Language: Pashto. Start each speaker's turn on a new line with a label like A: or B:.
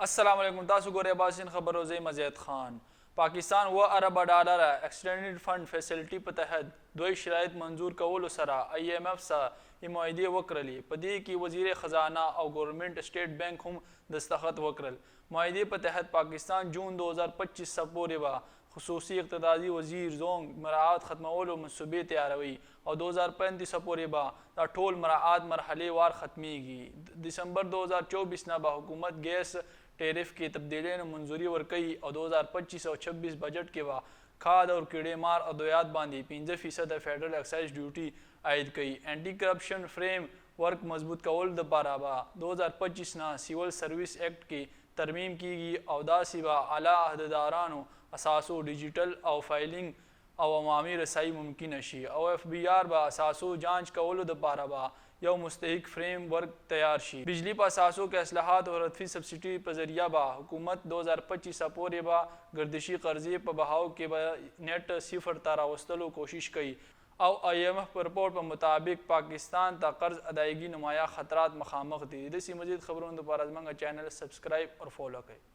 A: السلام علیکم، تاسو ګورئ اباسین خبرو، زه یم زید خان. پاکستان 7 اربه ډالره ایکسټینډډ فنډ فیسلټي په تحت دوی شرایط منظور کولو سره آی ایم ایف سره یې معاهدې وکړلې. په دې کې وزیر خزانه او ګورنمنټ سټیټ بانک هم دستخط وکړل. معاهدې په تحت پاکستان جون 2025 پورې به خصوصي اقتصادي وزیر زون مراعات ختمولو منصوبې تیاروي او 2035 پورې به دا ټول مراعات مرحلې وار ختمیږي. دسمبر 2024 نه به حکومت ګیس ټیرف کې تبدیلۍ نو منظوري ورکوي او 2025 او 26 بجټ کې به کھاد او کیړې مار ادویات باندې 5% فیډرل ایکسایز ډیوټي عاید کوي. انټي کرپشن فریم ورک مضبوط کولو دپاره به 2025 نه سیول سروس ایکټ کې ترمیم کیږي او داسې به اعلی عہدیدارانو اثاثو ډیجیټل او فایلینګ او عوامي رسائی ممکنه شي او ایف بي آر به اثاثو جانچ کولو دپاره به یو مستحق فریم ورک تیار شي. بجلی په اثاثو کې اصلاحات او هدفي سبسډي په ذریعه به حکومت 2025 پورې به ګردشي قرضې په بهاو کې به نیټ صفر ته راوستلو کوشش کوي او آی ایم ایف رپورټ په مطابق پاکستان ته قرض ادایګي نمایاں خطرات مخامخ دي. د داسې مزید خبرونو لپاره زموږ چینل سبسکرایب او فالو کړئ.